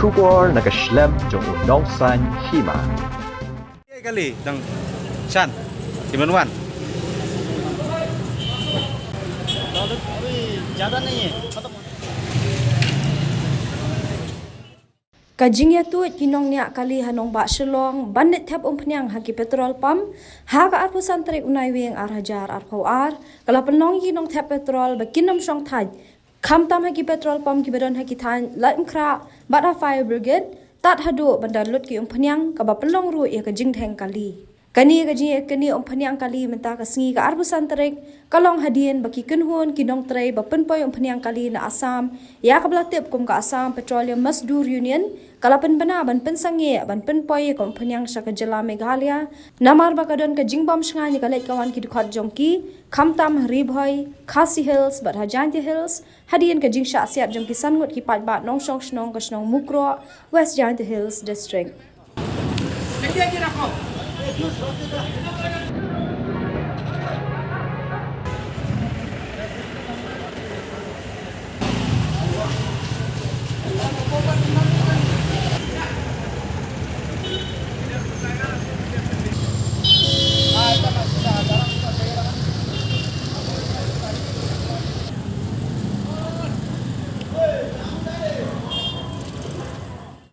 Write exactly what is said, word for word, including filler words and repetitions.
Khubor na ka shlem jong u nongsan hima. Kali dang chan. Kimen wan. Ka jingïatuid ki nongniah kali ha nongbah Shillong ban leit thep umphniang ha ki petrol pump ha ka arphew san tarik u Naiwieng ar hajar arphew ar ka la pynlong ïa ki nongthep petrol ba kin ym shong thait, khamtam ha ki petrol pump kiba don ha ki thaiñ Laitumkhrah bad ha fire brigade, tad haduh ban da lut ki umphniang, kaba pynlong ruh ïa ka jingdheng kali. Kane ka jingïakynnieh umphniang kali mynta ka sngi ka arphew san tarik ka long hadien ba ki kynhun ki nongtrei ba pynpoi umphniang kali na Assam, ïa kaba la tip kum ka Assam Petroleum Mazdoor Union, ka la pynbna ban pynsangeh ban pynpoi ïa ka umphniang sha ka jylla Meghalaya, namar ba ka don ka jingbym shngaiñ ïa ka leit ka wan ki dkhot jong ki, khamtam ha Ri Bhoi, Khasi Hills bad ha Jaintia Hills, hadien ka jingshah siat jong ki san ngut ki paidbah nongshong shnong ka shnong Mukroh, West Jaintia Hills District.